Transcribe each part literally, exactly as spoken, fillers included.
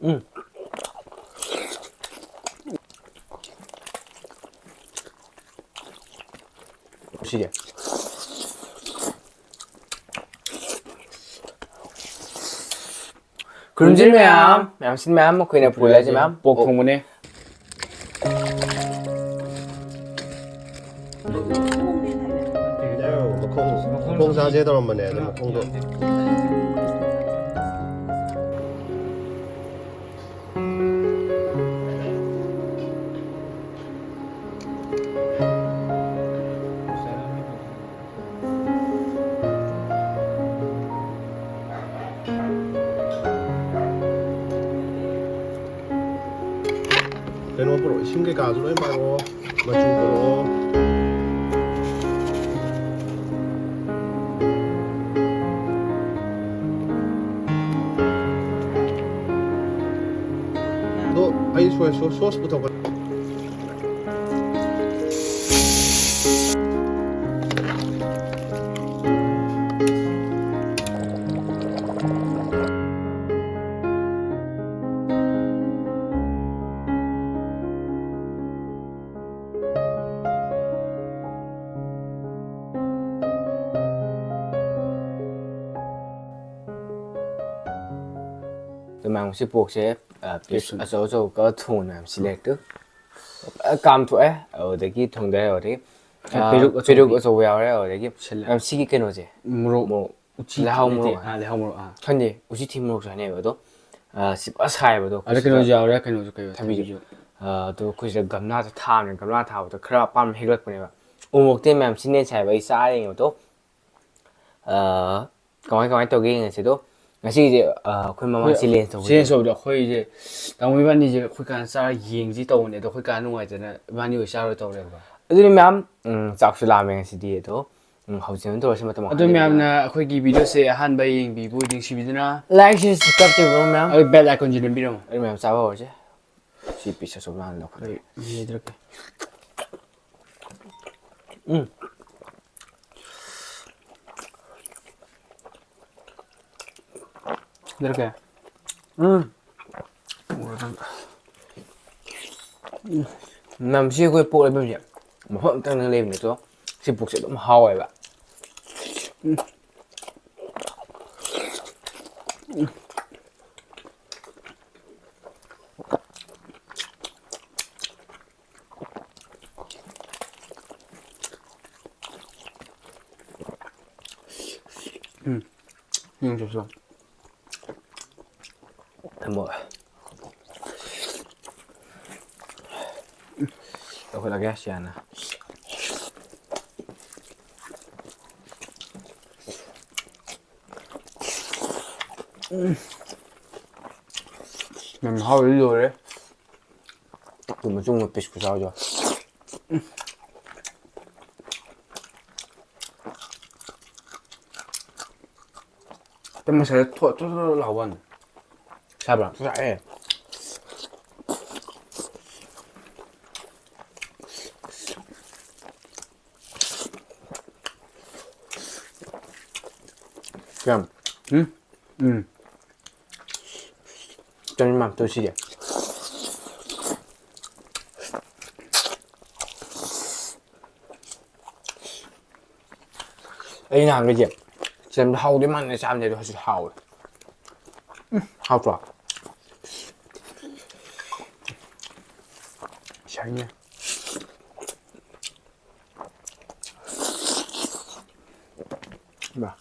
ꯎꯝ꯫ ꯁꯤꯁꯦ꯫ ꯈꯨꯔꯨꯝꯖꯔꯤ ꯃꯌꯥꯝ, ꯃꯌꯥꯝꯁꯤ ꯃꯌꯥꯝ ꯑꯩꯈꯣꯏꯅ ꯄꯨꯔꯛꯏꯁꯦ ꯃꯌꯥꯝ ꯄꯣꯛ ꯊꯣꯡꯕꯅꯦ꯫ ꯃꯈꯣꯡ, ꯃꯈꯣꯡ ꯆꯥꯁꯦ ꯇꯧꯔꯝꯕꯅꯦ, ꯑꯗꯣ ꯃꯈꯣꯡꯗꯣ꯫ ꯀꯩꯅꯣ ꯄꯨꯔꯛꯑꯣ, ꯏꯁꯤꯡ ꯀꯩꯀꯥꯁꯨ ꯂꯣꯏ ꯄꯥꯏꯔꯛꯑꯣ, ꯃꯆꯨ ꯄꯨꯔꯛꯑꯣ꯫ ꯑꯗꯣ ꯑꯩ ꯁꯣꯏ ꯁꯣ-, ꯁꯣꯁ ꯄꯨꯊꯣꯛꯀꯦ꯫ ꯑꯗꯨ ꯃꯌꯥꯝ ꯁꯤ ꯄꯣꯛꯁꯦ, ꯑ, ꯄꯤꯁ ꯄꯤꯁ ꯑꯆꯧ ꯑꯆꯧꯕ ꯊꯣꯡ ꯃꯌꯥꯝ ꯁꯤ ꯂꯩꯔꯦ꯫ ꯑ, ꯀꯥꯝꯊꯣꯛꯑꯦ, ꯑꯗꯨꯗꯒꯤ ꯊꯣꯡꯗꯔꯦ, ꯑꯗꯨꯗꯒꯤ, ꯑ, ꯄꯦꯔꯨꯛ ꯑꯆꯧꯕ꯫ ꯄꯦꯔꯨꯛ ꯑꯆꯧꯕ ꯌꯥꯎꯔꯦ, ꯑꯗꯨꯗꯒꯤ ꯁꯤꯜꯂꯦ꯫ ꯃꯌꯥꯝ ꯁꯤꯒꯤ ꯀꯩꯅꯣꯁꯦ, ꯃꯣꯔꯣꯛ, ꯃꯣꯔꯣꯛ꯫ ꯎꯆꯤ ꯂꯩꯍꯥꯎ ꯅꯠꯇꯦ, ꯃꯣꯔꯣꯛ꯫ ꯑꯥ, ꯂꯩꯍꯥꯎ ꯃꯣꯔꯣꯛ, ꯑꯥ꯫ ꯈꯪꯗꯦ, ꯎꯆꯤ ꯊꯤ ꯃꯣꯔꯣꯛꯁꯨ ꯍꯥꯏꯅꯩꯕ ꯑꯗꯣ, ꯑ, ꯁꯤ ꯐꯖ ꯁꯥꯏꯌꯦꯕ ꯑꯗꯣ, ꯑꯗ ꯑꯩꯈꯣꯏ ꯀꯩꯅꯣꯁꯨ ꯁꯤꯗ ꯌꯥꯎꯔꯦ, ꯀꯩꯅꯣꯁꯨ ꯀꯩ ꯊꯕꯤꯁꯨ꯫ ꯊꯕꯤꯁꯨ꯫ ꯑ, ꯑꯗꯣ ꯑꯩꯈꯣꯏ ꯁꯤꯗ ꯒꯝꯂꯥꯗ ꯊꯥꯕꯅꯦ, ꯒꯝꯂꯥ ꯊꯥꯕꯗꯣ ꯈꯔ ꯑꯄꯥꯝꯕ ꯍꯦꯛꯂꯛꯄꯅꯦꯕ꯫ ꯎ ꯃꯣꯔꯣꯛꯇꯤ ꯃꯌꯥꯝ ꯁꯤ ꯅꯦꯠ ꯁꯥꯏꯕ ꯑꯩ ꯆꯥꯔ ꯌꯦꯡꯉꯦꯕ ꯑꯗꯣ, ꯑ, ꯀꯃꯥꯏ ꯀꯃꯥꯏ ꯇꯧꯒꯦ ꯌꯦꯡꯉꯁꯦ ꯑꯗꯣ, ꯉꯁꯤꯁꯦ, ꯑ, ꯑꯩꯈꯣꯏ ꯃꯃꯥꯡ ꯑꯩꯈꯣꯏ ꯆꯦꯂꯦꯟꯖ ꯇꯧꯕꯗꯣ꯫ ꯆꯦꯂꯦꯟꯖ ꯇꯧꯕꯗꯣ ꯑꯩꯈꯣꯏꯁꯦ, ꯇꯥꯃꯣ ꯏꯕꯥꯅꯤꯁꯦ ꯑꯩꯈꯣꯏ ꯀꯥꯟ ꯆꯥꯔ ꯌꯦꯡꯁꯤ ꯇꯧꯕꯅꯦ ꯑꯗꯣ, ꯑꯩꯈꯣꯏ ꯀꯥꯟ ꯅꯨꯡꯉꯥꯏꯇꯅ ꯏꯕꯥꯅꯤ ꯑꯣꯏ ꯆꯥꯔꯣꯏ ꯇꯧꯔꯦꯕ꯫ ꯑꯗꯨꯅꯤ ꯃꯌꯥꯝ, ꯎꯝ, ꯆꯥꯛꯁꯨ ꯂꯥꯝꯃꯦ ꯉꯁꯤꯗꯤ ꯑꯗꯣ, ꯎꯝ, ꯍꯧꯖꯤꯛ ꯑꯗꯨꯝ ꯇꯧꯔꯁꯤ ꯃꯇꯝ ꯑꯗꯣ ꯃꯥꯡꯍꯟꯗꯕꯤꯗ꯫ ꯃꯌꯥꯝꯅ ꯑꯩꯈꯣꯏꯒꯤ ꯚꯤꯗꯤꯑꯣꯁꯦ ꯑꯍꯥꯟꯕ ꯌꯦꯡꯕꯤꯕ ꯅꯤꯡꯁꯤꯡꯕꯤꯗꯨꯅ like, share, subscribe ꯇꯧꯕꯤꯔꯣ ꯃꯌꯥꯝ꯫ ꯑꯗꯨ bell icon ꯁꯨ ꯅꯝꯕꯤꯔꯝꯃꯣ꯫ ꯑꯗꯨ ꯃꯌꯥꯝ ꯆꯥꯕ ꯍꯧꯔꯁꯦ꯫ ꯁꯤ ꯄꯤꯁ ꯑꯆꯧꯕ ꯍꯥꯟꯅ ꯂꯧꯈꯠꯂꯒꯦ꯫ ꯑꯩ ꯂꯩꯗ꯭ꯔꯛꯀꯦ꯫ ꯎꯝ꯫ ꯂꯩꯗ꯭ꯔꯛꯀꯦ꯫ ꯎꯝ꯫ ꯅꯝꯁꯤ ꯑꯩꯈꯣꯏ ꯄꯣꯛ ꯂꯩꯐꯝꯁꯦ ꯃꯐꯝ ꯑꯃꯇꯪꯗ ꯂꯩꯕꯅꯦ, ꯑꯗꯣ ꯁꯤ ꯄꯣꯛꯁꯦ ꯑꯗꯨꯝ ꯍꯥꯎꯋꯦꯕ꯫ ꯎꯝ꯫ ꯎꯝ꯫ ꯎꯝ, ꯆꯠꯂꯣ꯫ ꯊꯝꯃꯣ꯫ ꯂꯧꯈꯠꯂꯒꯦ ꯁꯤ ꯍꯥꯟꯅ꯫ ꯎꯝ꯫ ꯌꯥꯝ ꯍꯥꯎꯔꯤ ꯂꯣꯏꯔꯦ꯫ ꯑꯗꯨ ꯃꯆꯨꯡ ꯑꯃ ꯄꯤꯁ ꯈꯨꯆꯥꯎꯗꯣ꯫ ꯍꯦꯛꯇ ꯃꯁꯥꯗ ꯊꯣꯠ ꯊꯣꯠ ꯊꯣꯠ ꯂꯥꯎꯕ ꯋꯥꯅꯤ꯫ ꯁꯥꯕ꯭ꯔꯥ? ꯁꯥꯏꯌꯦ꯫ ꯀꯌꯥꯝ? ꯎꯝ? ꯎꯝ꯫ ꯆꯅꯤꯃꯥꯟ ꯇꯧꯁꯤꯗꯤ꯫ ꯑꯩ ꯅꯍꯥꯟꯈꯩꯁꯦ ꯆꯦꯡꯗꯣ ꯍꯥꯎꯗꯣꯏ ꯃꯥꯟꯗꯅ ꯆꯥꯕꯅꯦ, ꯑꯗꯣ ꯍꯧꯖꯤꯛ ꯍꯥꯎꯋꯦ꯫ ꯎꯝ, ꯍꯥꯎꯇ꯭ꯔꯣ? ꯁꯥꯏꯅꯦ꯫ ꯏꯃꯥ꯫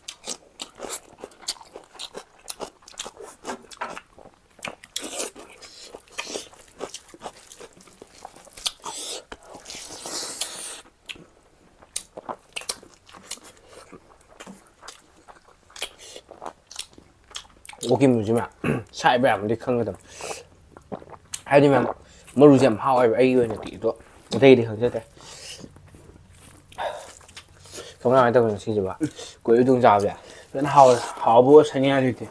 ꯑꯣꯛꯀꯤ ꯃꯔꯨꯁꯤ ꯃꯌꯥꯝ ꯁꯥꯏꯕ ꯌꯥꯝꯗꯤ ꯈꯪꯒꯗꯕ꯫ ꯍꯥꯏꯗꯤ ꯃꯌꯥꯝ ꯃꯔꯨꯁꯦ ꯌꯥꯝ ꯍꯥꯎꯋꯦꯕ ꯑꯩꯒꯤ ꯑꯣꯏꯅꯗꯤ, ꯑꯗꯣ ꯑꯇꯩꯗꯤ ꯈꯪꯖꯗꯦ꯫ ꯀꯃꯥꯏ ꯀꯃꯥꯏꯅ ꯇꯧꯕꯅꯣ ꯁꯤꯁꯤꯕꯣ? ꯀꯨꯏꯔꯦ ꯇꯨꯡ ꯆꯥꯕꯁꯦ꯫ ꯐꯖꯅ ꯍꯥꯎꯋꯦ꯫ ꯍꯥꯎꯕ ꯁꯅꯤꯌꯥ ꯂꯩꯇꯦ꯫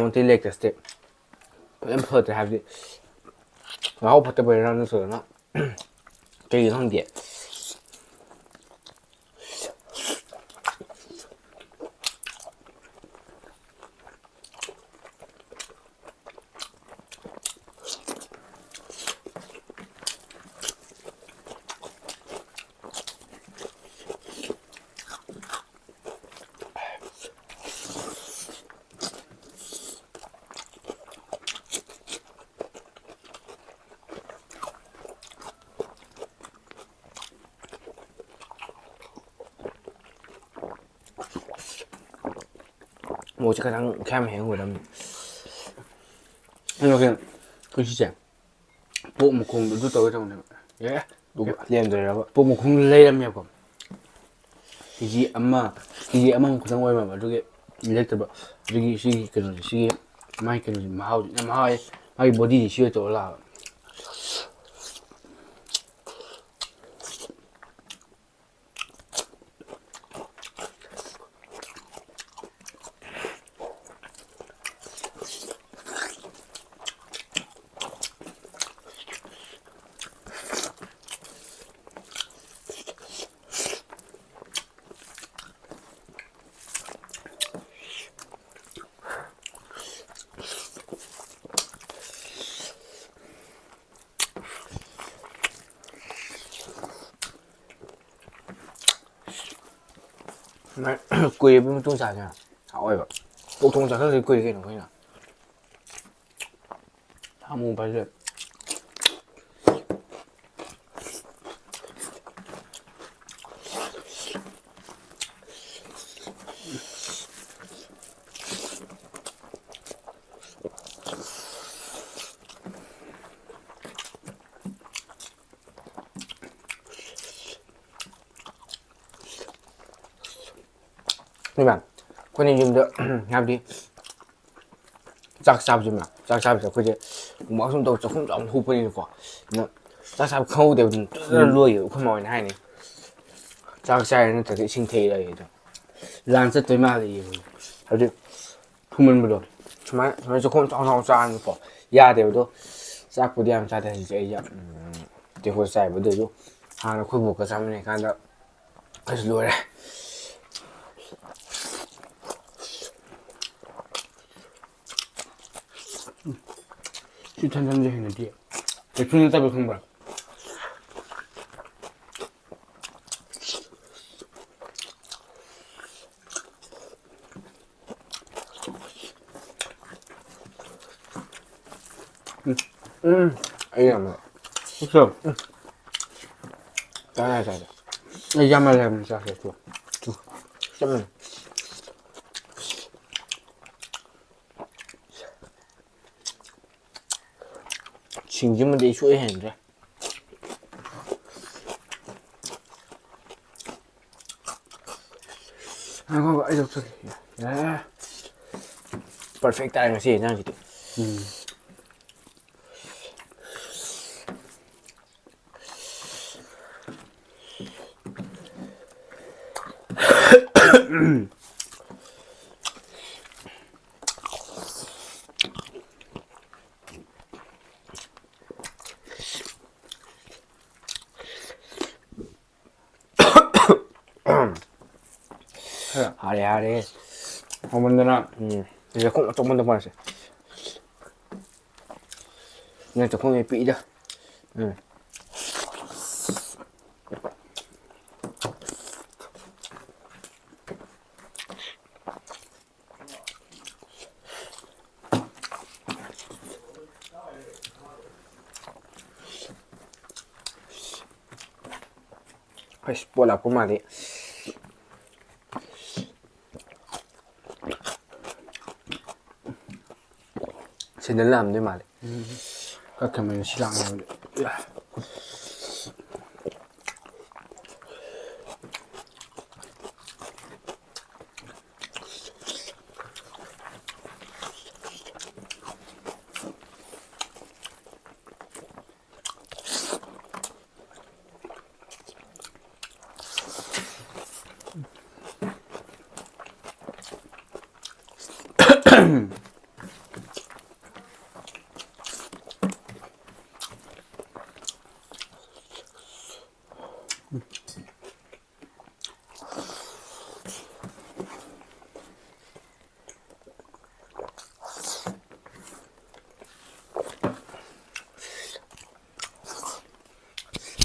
ꯃꯩꯇꯩ ꯂꯦꯛꯇꯁꯇꯤ ꯐꯖꯅ ꯐꯠꯇ꯭ꯔꯦ, ꯍꯥꯏꯕꯗꯤ ꯃꯍꯥꯎ ꯐꯠꯇꯕꯩꯔꯥ ꯅꯠꯇ꯭ꯔꯒꯅ ꯀꯩꯒꯤꯅꯣ ꯈꯪꯗꯦ꯫ ꯃꯣꯔꯣꯛꯁꯦ ꯈꯤꯇꯪ ꯈꯌꯥꯝ ꯍꯦꯟꯒꯗꯕꯅꯤ꯫ ꯑꯗꯨꯒ ꯑꯩꯈꯣꯏ ꯁꯤꯁꯦ ꯄꯣꯛ ꯃꯈꯣꯡꯗꯣ ꯑꯗꯨ ꯇꯧꯒꯦ ꯇꯧꯕꯅꯦꯕ꯫ ꯑꯦ, ꯑꯗꯨꯒ ꯂꯦꯝꯗꯣꯏꯔꯕ? ꯄꯣꯛ ꯃꯈꯣꯡ ꯂꯩꯔꯝꯃꯦꯕꯀꯣ꯫ ꯀꯦ ꯖꯤ ꯑꯃ, ꯀꯦ ꯖꯤ ꯑꯃꯃꯨꯛ ꯈꯛꯇꯪ ꯑꯣꯏꯔꯝꯃꯦꯕ꯫ ꯑꯗꯨꯒꯤ ꯂꯦꯛꯇꯕ꯫ ꯑꯗꯨꯒꯤ ꯁꯤꯒꯤ ꯀꯩꯅꯣꯁꯦ, ꯁꯤꯒꯤ ꯃꯥꯒꯤ ꯀꯩꯅꯣꯁꯦ ꯃꯍꯥꯎꯁꯦ ꯌꯥꯝ ꯍꯥꯎꯋꯦ꯫ ꯃꯥꯒꯤ ꯕꯣꯗꯤꯁꯦ ꯁꯤ ꯑꯣꯏ ꯇꯧꯔ ꯂꯥꯛꯑꯕ꯫ ꯀꯨꯏꯔꯕ ꯃꯇꯨꯡ ꯆꯥꯁꯦ꯫ ꯍꯥꯎꯋꯦꯕ꯫ ꯄꯣꯛ ꯊꯣꯡ ꯆꯥꯁꯤꯜꯂꯗꯤ ꯀꯨꯏꯔꯦ ꯀꯩꯅꯣ ꯑꯩꯈꯣꯏꯅ꯫ ꯁꯥꯃꯨ ꯄꯥꯏꯁꯦ꯫ ꯅꯣꯏ ꯃꯌꯥꯝ, ꯑꯩꯈꯣꯏꯅ ꯌꯨꯝꯗ, ꯍꯥꯏꯕꯗꯤ ꯆꯥꯛ ꯆꯥꯕꯁꯦ, ꯃꯌꯥꯝ, ꯆꯥꯛ ꯆꯥꯕꯁꯦ ꯑꯩꯈꯣꯏꯁꯦ ꯃꯨꯛꯕꯥꯡ ꯁꯨꯝ ꯇꯧ ꯆꯥꯛꯈꯨꯝ ꯆꯥꯎꯅ ꯍꯨꯞꯄꯅꯤꯅꯀꯣ꯫ ꯑꯗꯨꯅ ꯆꯥꯛ ꯆꯥꯕ ꯈꯪꯍꯧꯗꯦꯕ, ꯑꯗꯨꯝ ꯇꯨꯔ ꯂꯣꯏꯌꯦꯕ꯫ ꯑꯩꯈꯣꯏ ꯃꯥ ꯍꯣꯏꯅ ꯍꯥꯏꯅꯤ, "ꯆꯥꯛ ꯆꯥꯏꯔꯦ ꯅꯠꯇ꯭ꯔꯗꯤ ꯏꯁꯤꯡ ꯊꯛꯏꯔ" ꯑꯩꯗꯣ꯫ ꯂꯥꯟ ꯆꯠꯇꯣꯏ ꯃꯥꯜꯂꯦ ꯌꯦꯡꯉꯨ꯫ ꯍꯥꯏꯕꯗꯤ ꯊꯨꯝꯃꯟꯕꯗꯣ꯫ ꯁꯨꯃꯥꯏꯅ ꯁꯨꯃꯥꯏꯅ ꯆꯥꯛꯈꯣꯝ ꯆꯥꯎ ꯆꯥꯎ ꯆꯥꯔꯅꯤꯀꯣ꯫ ꯌꯥꯗꯦꯕ ꯑꯗꯣ꯫ ꯆꯥꯛꯄꯨꯗꯤ ꯌꯥꯝ ꯆꯥꯗꯦ ꯍꯧꯖꯤꯛꯁꯦ ꯑꯩꯁꯦ꯫ ꯎꯝ, ꯇꯦꯡꯀꯣꯠ ꯆꯥꯏꯕ ꯑꯗꯨꯁꯨ ꯍꯥꯟꯅ ꯑꯩꯈꯣꯏ ꯕꯣꯛꯀ ꯆꯥꯃꯤꯟꯅꯩ ꯀꯥꯟꯗ ꯑꯁ ꯂꯣꯏꯔꯦ꯫ ꯁꯤ ꯊꯟ ꯊꯟꯁꯦ ꯍꯩꯅꯗꯦ꯫ ꯀꯦꯞꯁꯨꯜ ꯅꯠꯇꯕ ꯈꯪꯕ꯭ꯔꯥ? ꯎꯝ, ꯎꯝ, ꯑꯩ ꯌꯥꯝ ꯎꯁꯣ꯫ ꯎꯝ꯫ ꯆꯥꯔꯦ, ꯆꯥꯔꯦ꯫ ꯑꯩ ꯌꯥꯝꯃꯜꯂꯦ ꯍꯥꯏꯕꯅꯤ ꯆꯥꯛꯁꯦ꯫ ꯇꯨ꯫ ꯇꯨ꯫ ꯆꯞ ꯃꯥꯟꯅꯩ꯫ ꯁꯤꯡꯁꯤꯃꯗꯤ ꯑꯩ ꯁꯨꯛꯍꯩ ꯍꯩꯅꯗ꯭ꯔꯦ꯫ ꯉꯥꯏꯈꯣ, ꯑꯩ ꯂꯧꯊꯣꯛꯀꯦ꯫ ꯌꯥꯔꯦ꯫ Perfect ꯇꯥꯔꯦ ꯉꯁꯤ ꯌꯦꯟꯖꯥꯡꯁꯤꯗꯤ꯫ ꯎꯝ꯫ ꯍꯥꯔꯦ, ꯍꯥꯔꯦ꯫ ꯍꯥꯎꯃꯟꯗꯅ꯫ ꯎꯝ꯫ ꯆꯥꯛꯈꯨꯝ ꯑꯆꯧꯕ ꯑꯝꯗ ꯄꯥꯏꯔꯁꯦ꯫ ꯅꯣꯏ ꯆꯥꯛꯈꯨꯝꯁꯦ ꯄꯤꯛꯏꯗ꯫ ꯎꯝ꯫ ꯑꯁ, ꯄꯣꯠ ꯂꯥꯛꯄ ꯃꯥꯜꯂꯤ꯫ ꯁꯦꯟꯗꯜ ꯂꯥꯛꯑꯝꯗꯣꯏ ꯃꯥꯜꯂꯦ꯫ ꯎꯝ꯫ ꯀꯛꯈ꯭ꯔꯕꯅꯤꯅ ꯁꯤ ꯂꯥꯛꯅꯕꯗꯤ꯫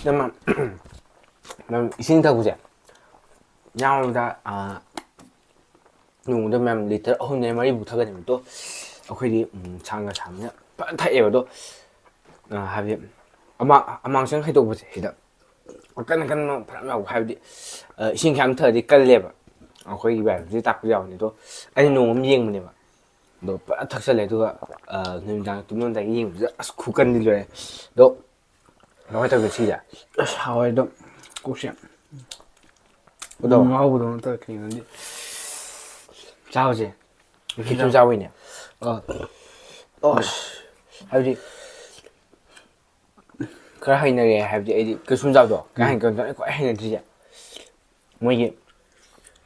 ꯅꯪ ꯃꯌꯥꯝ ꯏꯁꯤꯡ ꯊꯛꯄꯁꯦ ꯌꯥꯝꯕꯗ, ꯑꯥ, ꯅꯣꯡꯃꯗ ꯃꯌꯥꯝ ꯂꯤꯇꯔ ꯑꯍꯨꯝꯗꯩ ꯃꯔꯤꯕꯨ ꯊꯛꯀꯅꯦꯕ꯫ ꯑꯗꯣ ꯑꯩꯈꯣꯏꯗꯤ, ꯎꯝ, ꯁꯥꯡꯒ ꯁꯥꯕꯅꯤꯅ ꯐꯖꯅ ꯊꯛꯑꯦꯕ꯫ ꯑꯗꯣ, ꯑꯥ, ꯍꯥꯏꯕꯗꯤ ꯑꯃꯥ-, ꯑꯃꯥꯡꯁꯪ ꯍꯩꯗꯣꯛꯄꯁꯦ ꯁꯤꯗ ꯑꯀꯟ ꯑꯀꯟꯕ ꯐꯅꯌꯥꯝ ꯌꯥꯎꯕ, ꯍꯥꯏꯕꯗꯤ, ꯑꯥ, ꯏꯁꯤꯡ ꯈꯤꯇꯪ ꯊꯛꯑꯗꯤ ꯀꯜꯂꯦꯕ ꯑꯩꯈꯣꯏꯒꯤ ꯕꯥꯏꯑꯣꯂꯣꯖꯤ ꯇꯥꯛꯄ ꯌꯥꯎꯕꯅꯦ꯫ ꯑꯗꯣ ꯑꯩꯅ ꯅꯣꯡꯃ ꯑꯃ ꯌꯦꯡꯕꯅꯦꯕ, ꯑꯗꯣ ꯐꯖꯅ ꯊꯛꯆꯜꯂꯦ꯫ ꯑꯗꯨꯒ, ꯑꯥ, ꯅꯨꯃꯤꯗꯥꯡ ꯇꯨꯝꯂꯝꯗꯥꯏꯒꯤ ꯌꯦꯡꯕꯁꯤꯗ ꯑꯁ ꯈꯨꯀꯟꯗꯤ ꯂꯣꯏꯔꯦ꯫ ꯑꯗꯣ ꯀꯃꯥꯏꯅ ꯇꯧꯒꯦ ꯁꯤꯁꯦ? ꯑꯁ ꯍꯥꯎꯋꯦ ꯑꯗꯣ ꯀꯣꯛꯁꯦ ꯑꯗꯣ ꯉꯥꯎꯕꯗꯧꯅ ꯇꯧꯋꯦ ꯀꯩꯅꯣꯗꯤ꯫ ꯆꯥꯕꯁꯦ ꯈꯤꯇꯪ ꯆꯥꯕꯩꯅꯦ꯫ ꯑꯥ꯫ ꯑꯁ꯫ ꯍꯥꯏꯕꯗꯤ ꯈꯔ ꯍꯩꯅꯔꯦ ꯍꯥꯏꯕꯗꯤ ꯑꯩꯗꯤ ꯀꯦꯞꯁꯨꯜ ꯆꯥꯕꯗꯣ ꯀꯩ ꯎꯝ꯫ ꯍꯥꯏꯅꯤ ꯀꯩꯅꯣ ꯈ꯭ꯋꯥꯏ ꯍꯩꯅꯗ꯭ꯔꯤꯁꯦ꯫ ꯃꯣꯏꯒꯤ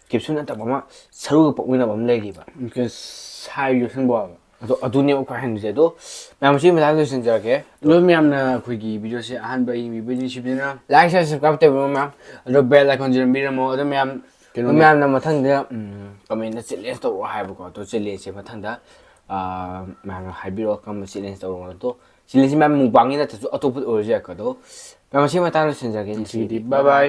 ꯀꯦꯞꯁꯨꯜ ꯅꯠꯇꯕ ꯑꯃ ꯁꯔꯨꯒ ꯄꯣꯛꯃꯤꯟꯅꯕ ꯑꯃ ꯂꯩꯔꯤꯕ꯫ ꯁꯥꯏ ꯌꯣꯠꯁꯟꯕ ꯍꯥꯏꯕ꯫ ꯑꯗꯣ ꯑꯗꯨꯅꯦꯕ ꯈ꯭ꯋꯥꯏ ꯍꯩꯅꯗ꯭ꯔꯤꯁꯦ꯫ ꯑꯗꯣ ꯃꯌꯥꯝ ꯁꯤꯒꯤ ꯃꯇꯥꯡꯗ ꯂꯣꯏꯁꯤꯟꯖꯔꯒꯦ꯫ ꯑꯗꯣ ꯃꯌꯥꯝꯅ ꯑꯩꯈꯣꯏꯒꯤ ꯚꯤꯗꯤꯑꯣꯁꯦ ꯑꯍꯥꯟꯕ ꯌꯦꯡꯕꯤꯕꯒꯤ ꯅꯨꯡꯁꯤꯕꯤꯗꯨꯅ like, share, subscribe ꯇꯧꯕꯤꯔꯝꯃꯣ ꯃꯌꯥꯝ꯫ ꯑꯗꯣ bell icon ꯁꯦ ꯅꯝꯕꯤꯔꯝꯃꯣ꯫ ꯑꯗꯣ ꯃꯌꯥꯝ, ꯀꯩꯅꯣꯅꯦ꯫ ꯃꯌꯥꯝꯅ ꯃꯊꯪꯗ, ꯎꯝ, comment ꯗ challenge ꯇꯧꯔꯛꯑꯣ ꯍꯥꯏꯕꯀꯣ꯫ ꯑꯗꯣ challenge ꯁꯦ ꯃꯊꯪꯗ, ꯑꯥ, ꯃꯌꯥꯝꯅ ꯍꯥꯏꯕꯤꯔꯛꯑꯣ ꯀꯔꯝꯕ challenge ꯇꯧꯔꯛꯑꯣ꯫ ꯑꯗꯣ challenge ꯁꯦ ꯃꯌꯥꯝ mukbang ꯒꯤ ꯅꯠꯇ꯭ꯔꯁꯨ ꯑꯇꯣꯞꯄ ꯑꯣꯏꯔꯁꯨ ꯌꯥꯏꯀꯣ꯫ ꯑꯗꯣ ꯃꯌꯥꯝ ꯁꯤꯒꯤ ꯃꯇꯥꯡꯗ ꯂꯣꯏꯁꯤꯟꯖꯔꯒꯦ꯫ ꯉꯁꯤꯒꯤꯗꯤ bye bye꯫